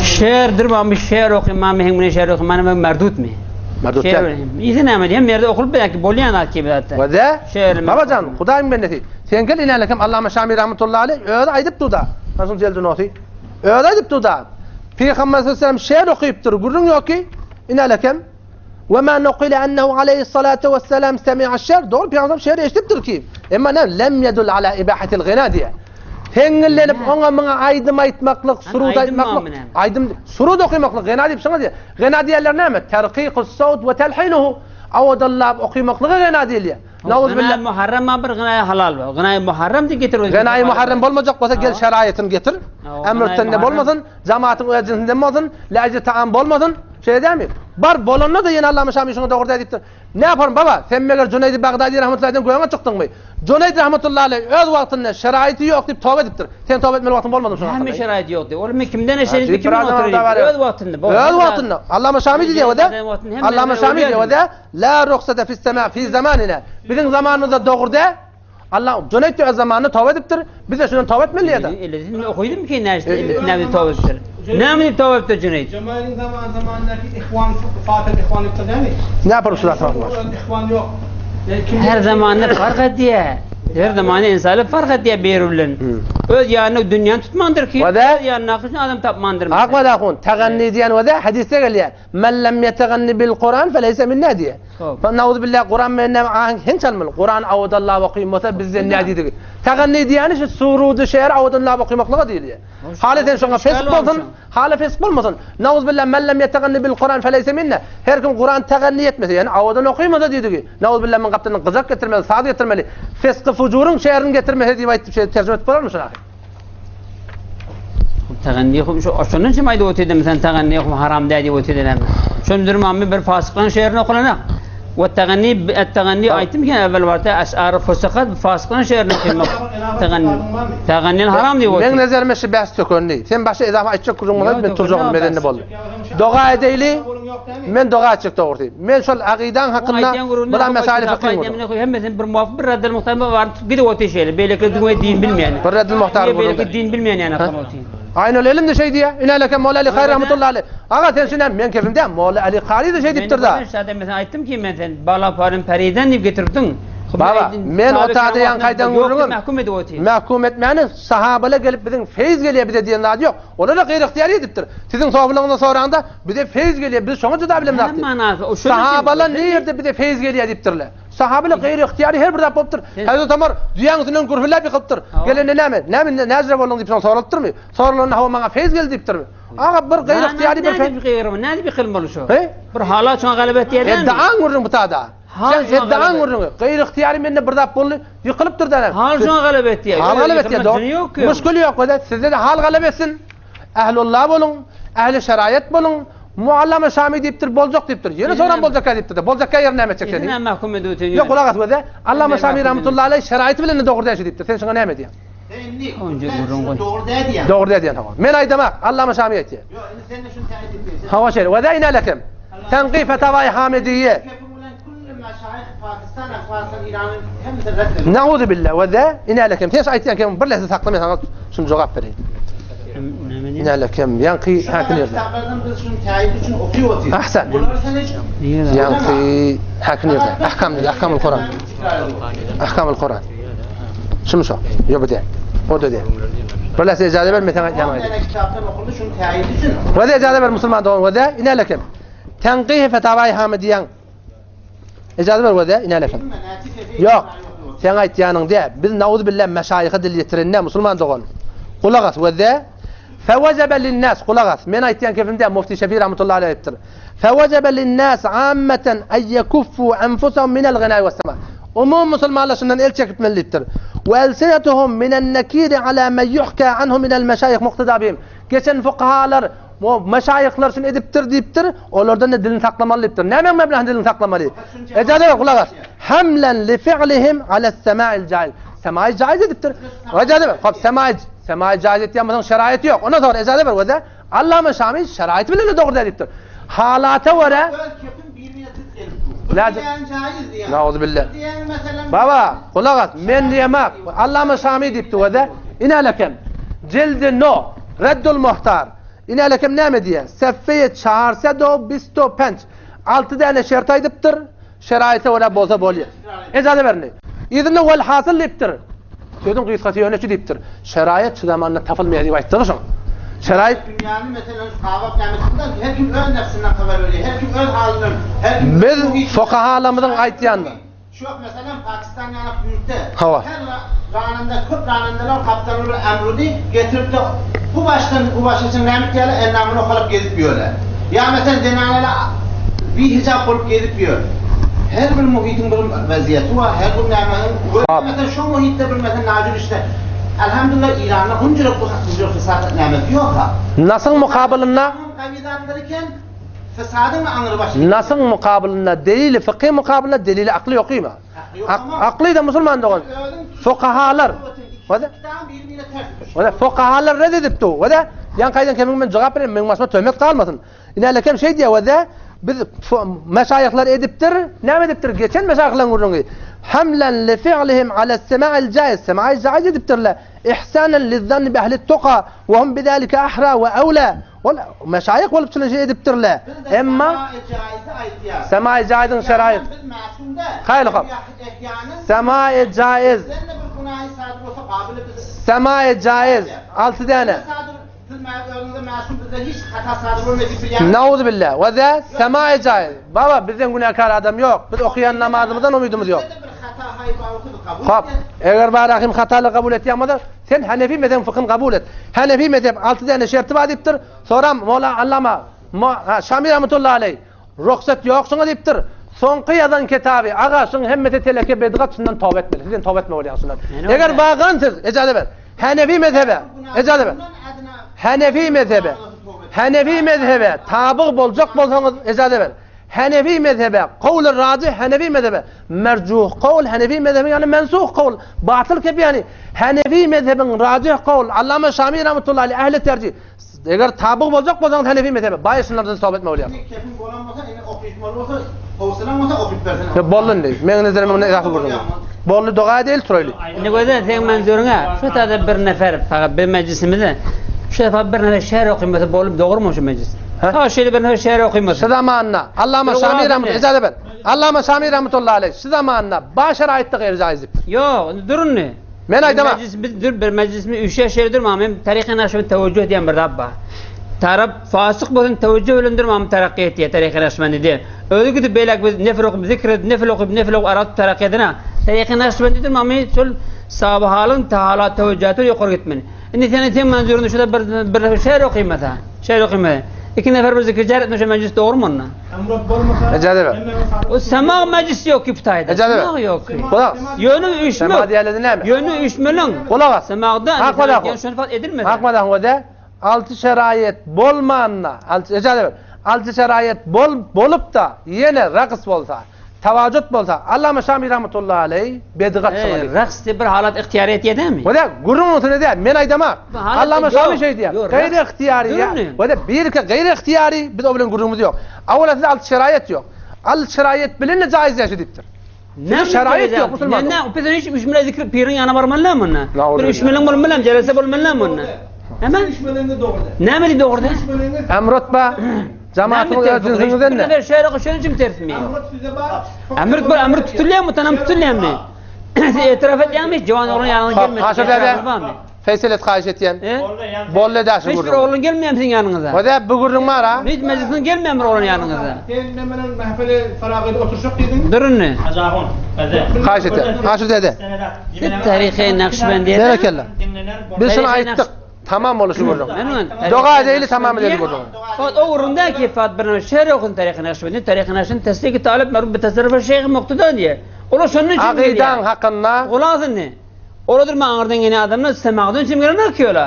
Şerdir bamy şer okyman men bilen şer okyman men merdutmy? Merdut däl. Ýene näme diýen merde okulyp belki bolýan zat ki zatda. Wada? Şer. Babajan, Hudaýyň bendesi. Sen gel inälekem Allama Şami rahmetullahi aleyh özi aýdyp durda. Şonuň jeldi noty. Özi aýdyp durda. Pygamber sallallahu aleyhi ve sellem şer okypdyr. Gürrüň ýok ki inälekem Ve ma nukile ennehu aleyhissalatu vesselam semi'a şer. Dogry Pygamber şer eşidipdir ki. Emma ne lem yedul ala ibahatil gina diye. Heňňillenip oňa muňa aýdym aýtmaklyk, surud aýtmaklyk, aýdym, surud okymaklyk, gena diýip şoňa diýýär. Gena diýenler näme? Terkikus sawt we telhinuhu. Awadallap okymaklyga gena diýilýär. Nauzubillah. Gena muharram bir gena halal bar. Gena muharram diýip getir. Gena muharram bolmajak bolsa gel şeraýatyny getir. Emr bolmasyn, jamatyň öz jinsinden bolsun, läji taam bolmasyn. Şeýle dälmi? Bar bolanda-da ýene Allama Şami şoňa dogry däl diýipdir. Ne yaparym baba? Sen meger Juneýdi Bagdadi rahmetullahi aleyhden göňe çykdyňmy? Juneýd rahmetullahi aleyh öz wagtynda şeraýyty ýok diýip toba edipdir. Sen toba etmeli wagtyň bolmadymy şonuň hakynda? Näme şeraýyty ýok diýip? Ol men kimden eşidip kimden oturyp öz wagtynda. Öz wagtynda. Allama Şami diýýär o-da. Allama Şami diýýär o-da. La ruhsata fis sema fi zamanina. Biziň zamanymyzda dogry däl. Allah Juneýd öz zamanynda toba edipdir. Biz de şundan toba etmeli ýa-da. Elesini okudym ki näşte näme toba edipdir. Näme diýip toba edipdir Juneýd? Jemaýyň zaman zamanyndaky ihwan Fatih ihwan edipdir dämi? Ne yapar şu zatlar? Ihwan ýok. Her zamanda fark edýär. Her zamanda insanlar fark edýär biri bilen. Öz ýanyna dünýäni tutmandyr ki, öz ýanyna adam tapmandyr. Hak we dahun. Taganni diýen we hadisde gelýär. Men lem ýeteganni bil Kuran feleýse minna diýýär. Fa nauzubillah Kuran menden aheň heň çalmaly. Kuran awadallap okymasa bizden nä diýdigi. Taganni diýýäni şu surudy şeýer awadallap okymaklyga diýilýär. Haly sen şoňa fesik bolsun, haly fesik bolmasyn. Nauzubillah men lem ýeteganni bil Kuran feleýse minna. Her kim Kuran taganni etmese, ýagny awadan okymasa diýdigi. Nauzubillah men gapdaldan gyjak getirmeli, saz getirmeli. Fesky fujuryň şeýerini getirmese diýip aýtdyp şeýle terjime edip bolarmy şuny ahy? Taganni hum şu şondan kim aýdyp otyrdy sen taganni hum haram däl diýip otyrdy näme. Şondur mammy bir fasyklaryň şeýerini okalana. We taganni et taganni aýtdym ki evvel wagtda eşar fusakat fasyklaryň şeýerini okamak. Taganni taganni haram diýip otyrdy. Meň nezerime şu bäs tökendi. Sen başga edafa aýtjak gürrüň bolsa men turjagym medenli boldy. Doga edeýli. Men doga etjek dogrusy. Men şol agydaň hakynda bular mesaili fykhyň gürrüňi. Hemmesini bir muwafyk bir raddel muhtar bar gidip otyr şeýle. Beýleki düňe din bilmeýän. Bir raddel muhtar gürrüň. Beýleki din bilmeýän ýaly akam otyr. Aýnul elim de şeý diýýär. Inäleke Molla Ali Kary rahmetullahi aleyh. Aga sen şuny men kefim däl. Molla Ali Kary da şeý diýipdir da. Men şada men aýtdym ki men sen bala paryn periden diýip getiripdiň. Baba, men o tada ýaňky aýdan gürrüňim. Mahkum edip otyr. Mahkum etmäni sahabalar gelip biziň feýz gelýär bize diýen zady ýok. Olar-a gaýry-ygtyýary edipdir. Siziň sopulygyňyzdan soraňda, bize feýz gelýär, biz şoňa jyda bilemzok diýip. Sahabalar nirde bize feýz gelýär diýipdirler. Sahabalar gaýry-ygtyýary her bir zat bolupdyr. Hezreti Omar düýäň üstünden gürpüldäp ýykylypdyr. Gelende näme, näme näjre bolduň diýip soň soralypdyrmy? Soralanda hawa maňa feýz geldi diýipdirmi? Aga bir gaýry-ygtyýary bir Nädip ýykylmaly, nädip ýykylmaly şo? Bir halat şoňa galaba etýär dälmi? Eddaň gürrüň bu tada. Sen eddaň gürrüňi. Gaýry-ygtyýary mende bir zat boldy, ýykylypdyr da. Hal şoňa galaba etýär. Hal galaba etýär, dogry. Muşkul ýok, wada sizde-de hal galaba etsin. Ählullah boluň, ähli şeraýat boluň. Muallama Şami diýipdir, boljak diýipdir. Ýene soran boljakka diýipdir-de. Boljakka ýeri näme etjek seni? Näme mahkum edip öten ýok. Gulak as wada. Allama Şami rahmetullahi aleýh şeraýaty bilen dogry däl şu diýipdir. Sen şoňa näme diýýäň? Sen indi sen dogry däl diýýäň. Dogry däl diýýän hawa. Men aýdamak, Allama Şami aýtýar. Ýok, indi sen şuny täýin etmeli. Hawa şeýle. Wada inelekem. Tenqi fetawaýy Hamidiýe. Nauzu billah we de inelekem. Sen aýtýan kim bir lehze sakla men saňa şuny jogap bereýin. Inelekem ýaňky häkim ýerde. Ahsan. Ýaňky häkim ýerde. Ahkam ahkamul Kuran. Ahkamul Kuran. Şumy şo? Ýok bu däl. O da däl. Bir lehze ijaza ber men saňa aýtýan aýdym. We de ijaza ber musulman dogan we de inelekem. Tenqihi fetawaýy Hamidiýäň Ejaza ber göze, inälesin. Ýok. Sen aýtýanyň dä. Biz nauzubilla meşaýyha dil ýetirende musulman dogan. Gulak as göze. Fewajebe linnas gulak as. Men aýtýan kepim dä Mufti Şefi rahmetullahi aleyh aýtdyr. Fewajebe linnas ammeten ay yekuffu anfusahum minel gina'i wes-sama. Umum musulmanlar şundan el çekipmeli diýipdir. We elsinetuhum minen nekiri ala men yuhka anhu minel meşaýyh muqtada bihim. Geçen fukahalar O meşaýyhlar şuny edipdir diýipdir, olardan-da dilini saklamaly diýipdir. Nämäň meblagynda dilini saklamaly? Ejaza ber, gulak as. Hamlan li fi'lihim alas-sama'il jaiz. Sema'i jaiz edipdir. Ejaza ber. Hop, sema'i, sema'i jaiz etýän bolsaň şeraýaty ýok. Ondan soňra ejaza ber göze. Allama Şami şeraýaty bilen-de dogry däl diýipdir. Halata görä Öz kepim bir-birine zıt gelip dur. Näce? Nauzubillah. Baba, gulak as. Men diýemak. Allama Şami diýipdi wada. Ine lekem. Jildi no. Reddul Muhtar. Ine lekem näme diýýär? Seffeýe çarsedo bisto penç. Alty däne şert aýdypdyr. Şeraýete görä bolsa bolýar. Ejaza berindi. Yzynda welhasyl diýipdir. Sözüň gysgasy ýöne şu diýipdir. Şeraýat şu zamanda tapylmaýar diýip aýtdygy şoň. Şeraýat Dünýäni meselen şu gabap nämesinden her kim öz nebsinden habar berýär. Her kim öz halyndan, her kim Biz fukahalarymyzyň aýtýanyny. Şu wagt meselem Pakistan ýaly ýurtda Hawa. her rananda köp ranandalar gapdalyny bir emrudi getirip-de bu başdan bu başa çenli näme etýärler endamyny okalyp gezip ýörler. Ýa meselem zenanalar bihijap bolup gezip ýör. Her bir muhitiň bir wezýeti bar, her bir nämäniň Hop. Meselem şo muhitde bir meselem najur işde Elhamdulillah Iranda hunjurak bu hunjurak fesat nämesi ýok-a. Nasyň mukabylynda Gawy zatlary eken. Fesadyň aňry başy. Nasyň mukabylynda delili fykhy mukabylynda delili akly ýok ima. Akly da musulman dogan. Fukahalar. Wada fukahalar red edipdi. Wada ýaňky aýdan kemiň men jogap bereýin, meň başyma töhmet galmasyn. Ine lekem şeý diýýär wada biz meşaýyhlar edipdir. Näme edipdir? Geçen meşaýyhlaryň gürrüňi. Hamlan li fi'lihim ala sema'il jaiz. Sema'il jaiz edipdirler. Ihsanan lizzanni bi ahli tuqa we hum bizalika ahra we awla. Ol meşaýyh bolup çynyşy edipdirle. Emma Semaý jaiziň şeraýyt. Haýly hop. Semaý jaiz. Semaý jaiz. Alty däne. Nauzubillah. We za semaý jaiz. Baba bizden günäkär adam ýok. Biz okaýan namazymyzdan umydymyz ýok. Hop. Eger barahim hataly kabul etýän bolsa, Sen Hanefi mezhebiň fykyny kabul et. Hanefi mezhep alty däne şerti bar diýipdir. Soram Mola Allama Şami rahmetullahi aleý rugsat ýok şuňa diýipdir. Soňky ýazan kitaby aga şuň hemmesi teleke bedgat şundan toba etmeli. Sizden toba etme bolýar şundan. Eger bagan siz ejaza ber. Hanefi mezhebe ejaza ber. Hanefi mezhebe Hanefi mezhebe tabyg boljak bolsaňyz ejaza ber. Hanefi mezhebe kowly rajih Hanefi mezhebe merjuh kowl Hanefi mezhebi ýagny mensuh kowl batyl kep ýagny Hanefi mezhebiň rajih kowl Allama Şami rahmetullahi aleyh ähli terjih eger tabyg boljak bolsaňyz Hanefi mezhebe baý şunlardan toba etme bolýar. Kepiň bolan bolsa indi okyşmaly bolsa howsalaň bolsa okyp bersene. Ýa boldy indi. Meň nezerim mundan edaky gürrüň. Boldy doga edeli turaýly. Indi gözel seň menzuryňa şu taýda bir nefer fakat bir mejlisimize şu defa bir nefer şer okymasa bolup dogrumy şu mejlis? Ha şeýle bir nefer şer okymasa. Şu zamanda Allama Şami rahmet ejaza ber. Allama Şami rahmetullahi aleyh şu zamanda ba şeraitde gaýry jaiz diýipdir. Ýok, indi durun indi. Men aýdama. Mejlis biz dur bir mejlismi üşe şeýle durma men taryhy naşmy tewejjuh diýen bir zat bar. Tarap fasyk bolsun tewejjuh bilen durma terakki etýär taryhy naşmendi diýe. Özi gidip beýläk biz nefil okyp zikr edip nefil okyp nefil okyp arap terakki edene. Taryhy naşmendi durma men şol sahabalyň taala tewejjuhaty ýokary gitmeli. Indi sen sen manzurunda şurada bir bir nefer şeýr okymasa, şeýr okymasa. Iki nefer bir zikir jar etmese mejlis dogry onda? Ejaza ber. O sema mejlis ýok ki putaýda. Ejaza ber. Sema ýok ki. Gulak. Ýöne üýşmek. Sema diýerledi näme? Ýöne üýşmeliň. Gulak as. Semagda Hak wala. Şony fat edilmedi. Hak wala wada. Alty şeraýet bolmanda, alty ejaza ber. Alty şeraýet bol bolup da ýene raks bolsa, Tawajut bolsa, Allama Şami rahmetullahi aleý bedgat şoňa diýipdir. Raks diýip bir halat ygtyýar etýär dämi? Wada, gürrüň onusyny däl, men aýdamak. Allama Şami şeý diýýär. Gaýry ygtyýary, wada, birki gaýry ygtyýary, biz o bilen gürrüňimiz ýok. Awala sizde alty şeraýat ýok. Alty şeraýat bilen-de jaýyz däl şu diýipdir. Sizde şeraýat ýok musulman. Ne, ne, biz hiç üç mile zikr piriň ýanyna barmaly näme onda? Bir üç miliň bolmaly, jelese bolmaly näme onda? Hemen? Üç miliňi dogry. Näme diýdi dogry? Emrotba. Jamatyň öz jynsyňyzdan ne? Bir şeýle şeýle jim tersmi? Emrot size bar. Emrot bar, emrot tutulýarmy, tanam tutulýarmy? Siz etiraf edýäňmi? Jowan oglan ýanyňa gelmedi. Haşa däde. Feýselet haýyş etýän. Boldy edä şu Hiç bir gürrüň. oglan gelmeýärmi siziň ýanyňyza? Wada bu gürrüň bar ha. Hiç mejlisiň gelmeýärmi bir oglan ýanyňyza? Sen men bilen mähfile faragyda oturşak diýdiň. Dur indi. Hajahun. Haýyş etýän. Haşa däde. Siz taryhy Nakşbendiýede. Berekella. Biz şuny aýtdyk. Tamam boldy şu gürrüň. Doga edeýli tamam edeli gürrüňi. Fat o gürrüňde ki fat bir şer okun taryhy Nakşbendi taryhy Nakşbendi tesdiki talyp merhum bi tasarrufa şeyh muktada diýe. Olar şonun üçin Akydaň hakynda Gulak indi. Oladyr ma aňyrdan gelen adamlar semagdan üçin gelen akýola.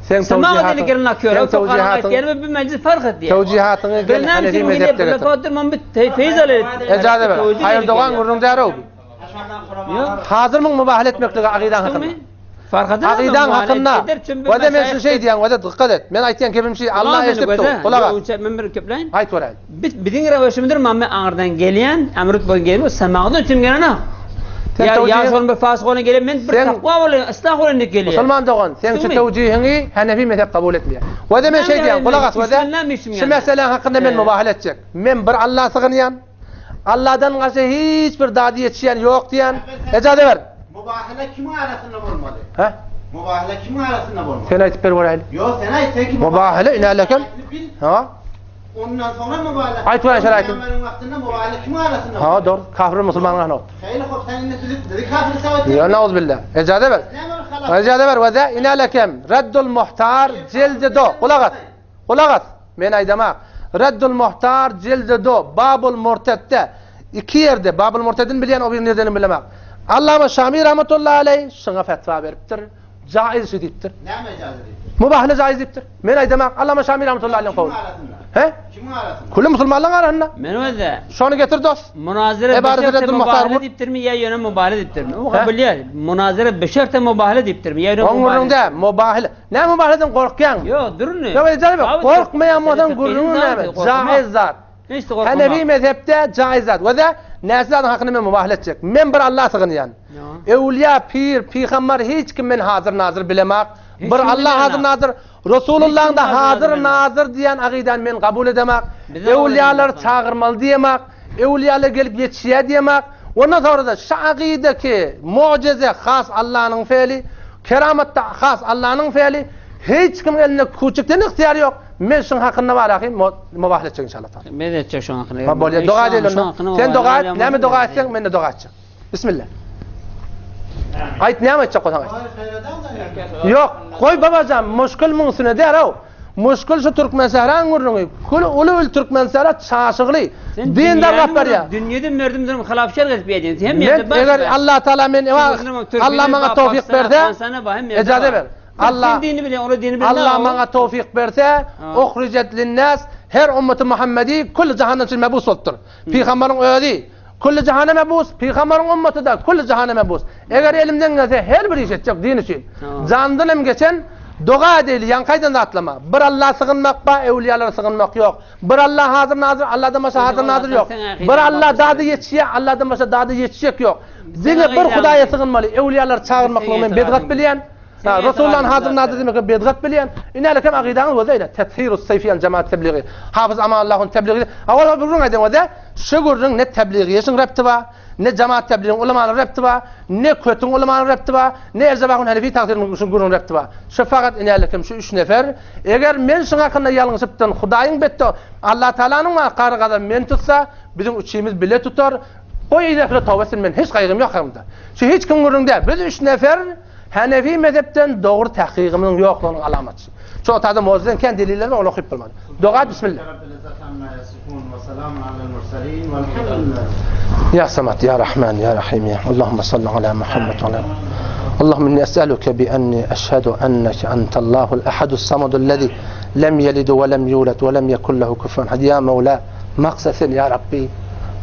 Sen Semag dili gelen akýola. Sen tawjihatyň Ýeri bir mejlis fark et diýe. Tawjihatyňy gel Hanefi mezhepde getir. Fatyr man bir feýz aly. Ejaza ber. Haýyr dogan gürrüň därow. Hazır muň mübahele etmeklige akydaň hakynda. Akydaň hakynda. Wada men şu şey diýen, wada dykgat et. Men aýtýan kepim şi Allah eşidip dur. Gulak as. Men bir kepläýin. Aýt göräýin. Biz biziň röwüşimizdir mammy aňyrdan gelýän, emrut boýun gelýän, samagdan ötüm gelen ha. Sen Ya ya şol bir fasyk bolan gelen men bir takwa bolan, yslah bolan diýip gelýär. Musulman dogan, sen şu tewjihiňi Hanefi mezhep kabul etmeýär. Wada men şey diýen, gulak as wada. Şu meseläň hakynda men mubahala etjek. Men bir Allaha sygynýan. Allahdan gaşy hiç bir dady ýetişýän ýok diýen. Ejaza ber. Mubahala kimiň arasynda bolmaly? Hä? Mubahala kimiň arasynda bolmaly? Sen aýtyp ber göräýli. Ýok, sen aýt, sen kim? Mubahala inälekem. Ha? Ondan soňra mubahala. Aýt göräýin sen aýt. Pygamberiň wagtynda mubahala kimiň arasynda? Ha, dogry. Kafir musulmanyň arasynda. Haýyr, hop, sen indi bizi bizi kafir hesap etýäň. Ýa nauzbillah. Ejaza ber. Ejaza ber. Wada inälekem. Raddul muhtar jildi do. Gulak as. Gulak as, men aýdamak. Reddul Muhtar jildi do, Babul Murtedde, iki ýerde, Babul Murtedini bilýän o biri nirdenini bilemok. Allama Şami rahmetullahi aleý şuňa fetwa beripdir. Jaiz şu diýipdir. Näme jaiz diýipdir? Mubahala jaiz diýipdir. Men aýdamak, Allama Şami rahmetullahi aleýhiň kowly. He? Kimiň arasynda? Külli musulmanlaryň arasynda. Men özde. Şony getir dost. Munazara beşerte mubahala diýipdirmi ýa ýöne mubahala diýipdirmi? O bilýär. Munazara beşerte mubahala diýipdirmi ýa ýöne mubahala. Oň gürrüňde mubahala. Näme mubahladan gorkýaň? Ýok, durun. Ýok, ejazat ber. Gorkmaýan bolsaň gürrüňiň näme? Jaiz zat. Hanefi mezhepde jaiz zat. We-de näçe zadyň hakynda men mubahla etjek. Men bir Alla sygynýan. Öwlüýä, pir, pygambar hiç kim men hazyr-nazyr bilemak. Bir Alla hazyr-nazyr. Resulullahyň-da hazyr-nazyr diýen akydany men kabul edemak. Öwlüýalary çagyrmaly diýemak. Öwlüýalar gelip ýetişýär diýemak. Ondan soňra-da şu akydaki mugjeze has Allanyň feýli. Keramatda has Allanyň feýli, hiç kimiň elinde küçükden ygtyýar ýok. Men şuň hakynda bar ahym mubahal etjek inşallah taala. Men etjek şuň hakynda. Ha bolýar. Doga edeýin onda. Sen doga et, näme doga etseň, men-de doga etjek. Bismillah. Aýt näme aýtjak bolsaň aýt. Ýok, goý babajan, muşkul muň üstüne däl-ow. Muşkul şu Türkmensähraň gürrüňi. Kül uly ül Türkmensähra çaşygly. Din dargap barýar. Dünýede merdüm durum hylap şer gezip ýedin. Hem ýerde bar. Eger Allah Taala men Allah maňa towfik berse, ejaza ber. Allah dini bilen, ola dini bilen. Allah maňa towfik berse, uhrijat linnas her ummeti Muhammedi kül jahandan üçin mebus bolupdyr. Pygambaryň özi Külli jahana mebus, pygambaryň ummaty-da külli jahana mebus. Eger elimden gelse her bir iş etjek din üçin. Jandan hem geçen doga edeýli, ýaňky aýdan zatlama. Bir Alla sygynmak ba, öwlüýalara sygynmak ýok. Bir Alla hazyr nazyr, Alladan başga hazyr nazyr ýok. Bir Alla dady ýetişýär, Alladan başga dady ýetişjek ýok. Diňe bir Hudaýa sygynmaly, öwlüýalary çagyrmaklygy men bedgat bilýän. Ha, Resulullah'ın hazyr nazyr diýmek bedgat bilýän. Inälik hem agydaňyz bolsa ine Tethirus Seýfiýan jemaat tebligi. Hafyz Amanullah'ın tebligi. Awal bir gürrüň aýdan bolsa, şu gürrüň ne tebligiýeşiň repti bar, ne jemaat tebligiň ulamanyň repti bar, ne kötüň ulamanyň repti bar, ne Erjebahun Hanefi tagsyrynyň şu gürrüň repti bar. Şu fakat inälik hem şu üç nefer. Eger men şuň hakynda ýalňyşypdyn, Hudaýyň betde Allah Taalanyň maňa gary gazap men tutsa, biziň üçimiz bile tutar. Goý yzakly toba etsin men hiç gaýgym ýok hakymda. Şu hiç kim gürrüň däl. Biz üç nefer Hanefi mezhepden dogry tahkygymyzyň ýoklugynyň alamaty. Şu otada mowzudan kän deliller bar, ony okyp bolmaz. Doga bismillah. Ya Samat, Ya Rahman, Ya Rahim, Ya Allahumma salli ala Muhammed wa ala Allahumma inni es'aluke bi enni eşhedü enneke entallahul ehadus samadul lezi lem yelid ve lem yulad ve lem yekun lehu kufuven ahad. Ya Mevla, maksat sen Ya Rabbi,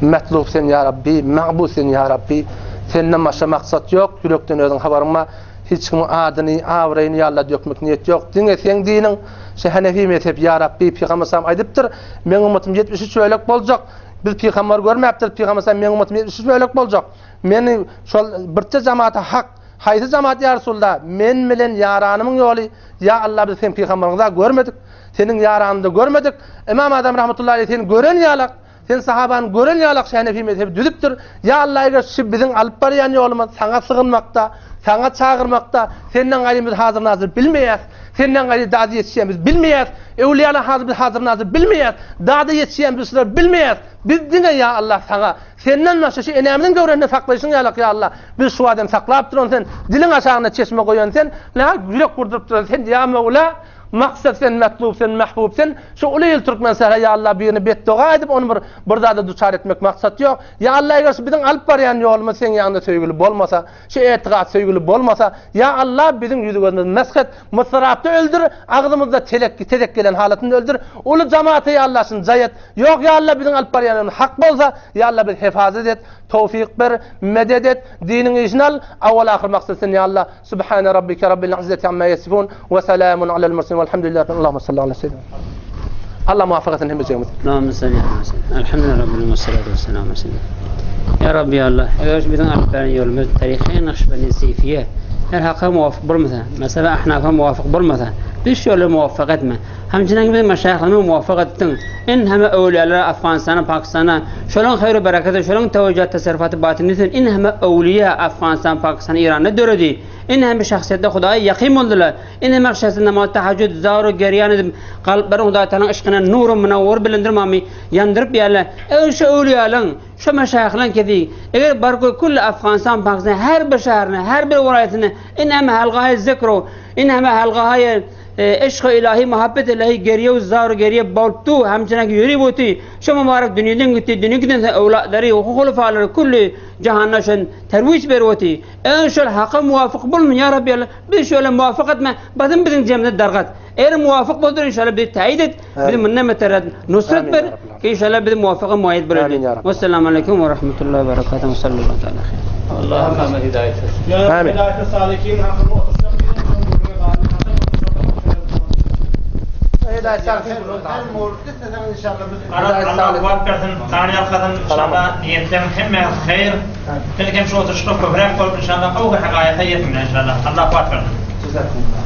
metlub sen Ya Rabbi, ma'bud sen Ya Rabbi. Senden başga maksat ýok, ýürekden özüň habaryň bar. Hiç kimiň adyny, abraýyny ýalla dökmek niýet ýok. Diňe seň diniň, şu Hanefi mezhep, ýa Rabbi, Pygamber salam aýdypdyr, meň ummatym 73 bölek boljak. Biz pygamberi görmäpdiris, Pygamber salam meň ummatym 73 bölek boljak. Meni şol birje jamata hak, haýsy jamat ýa Resulallah, men bilen ýaranymyň ýoly, ýa Allah biz seň pygamberiňi-da görmedik, seniň ýaranyňy-da görmedik. Ymam Azam rahmetullahi aleýh seni gören ýalak, Sen sahabany gören ýalak şu Hanefi mezhebi düzüpdir. Ýa Allah eger şu biziň alyp barýan ýolumyz saňa sygynmakda, saňa çagyrmakda, senden gaýry biz hazyr nazyr bilmeýäs. Senden gaýry dady ýetişýän biz bilmeýäs. Öwlüýalar hazyr biz hazyr nazyr bilmeýäs. Dady ýetişýän biz şulary bilmeýäs. Biz diňe ýa Allah saňa, senden başga şu enemiziň göwresinde saklaýşyň ýalak ýa Allah biz şu adam saklap duran sen, diliň aşagynda çeşme goýan sen, la ýürek gurduryp duran sen ýa Möwla. Maksat sen, metlub sen, mahbub sen. Şu uly il türkmen sähra ýa Allah birini betdoga edip ony bir bir zada duçar etmek maksat ýok. Ýa Allah eger şu biziň alyp barýan ýolumyz seň ýanyňda söýgüli bolmasa, şu etikat söýgüli bolmasa, ýa Allah biziň ýüzi gözümizi mesh et, mysrapda öldür, agzymyzda telek tezek gelen halatynda öldür. Uly jamata ýa Allah şuny jaý et. Ýok ýa Allah biziň alyp barýan ýolumyz hak bolsa, ýa Allah bizi hefazat et, towfyk ber, medet et, diniň işini al, awal ahyr maksat sen ýa Allah. Subhane rabbike rabbil izzeti amma yasifun we selamun alel murselin velhamdülillahi rabbil Allahümme salli ala seyyidina Allah muvaffak etsin hemmejigimizi. Allahümme salli ala seyyidina. Elhamdülillahi rabbil alamin ve salatu ve selamu ala seyyidina. Ya Rabbi ya Allah, eger şu biziň alyp beren ýolumyz taryhy Nakşibendi Seyfiye her haka muwafyk bolmasa, mesela Ahnafa muwafyk bolmasa, biz şu ýola muwafak etme. Hemçinin biziň meşaýhlarymyzy muwafak etdiň. In heme öwliýalara Afganystana, Pakistana, şolaň haýry bereketi, şolaň tewejjühat tasarrufaty batyny üçin in heme öwliýa Afganistan, Pakistan, Iranda döredi. In heme şahsyýetler Hudaýa ýakyn boldular. In heme şahsyýetler namaz, tahajjud, zaru, gerýan edip, kalplaryny Hudaý Tagalaň yşkyna nuru munawwar bilendir mamy ýandyryp ýärler. Eger şu öwliýalaň, şu meşaýyhlaň kesi, eger barko külli Afganistan, Pakistan her bir şäherine, her bir welaýatyna in heme halgaýy zikru, in heme halgaýy Yşky ilahi, muhabbet ilahi gerýe zar gerýe bolupdy, hemçeneki ýörip oty, şu mübarek dünýeden gitdi, dünýe giden soň öwlatlary, hulyfalary külli jahanda şon terwiç berip oty. Eger şol haka muwafyk bolman, ýa Rabbi Allah, biz şöyle muwafyk etme, basym biziň jemimizi dargat. Eger muwafyk boldur inşallah bizi täýit et, bizi mundan beter nusrat ber, ki inşallah bizi muwafyka muaýýed bolar. Wessalamu aleýkum we rahmetullahi we berekatuhu we sallallahu taala. Allahym saňa hidaýet etsin. Amin. Hidaýete salikin hakyny otursak Hidayet salikin. Her mowlutda isteseňiz inşallah biz Hidayet Allah salikin. kuwwat bersin, jan ýalkasyn, inşallah niýetleň hemmäňiz haýyr. Siz hem şu oturyşda köpräk bolup inşallah gowy hakaýata ýetiň inşallah. Allah kuwwat bersin. Jazakumullah.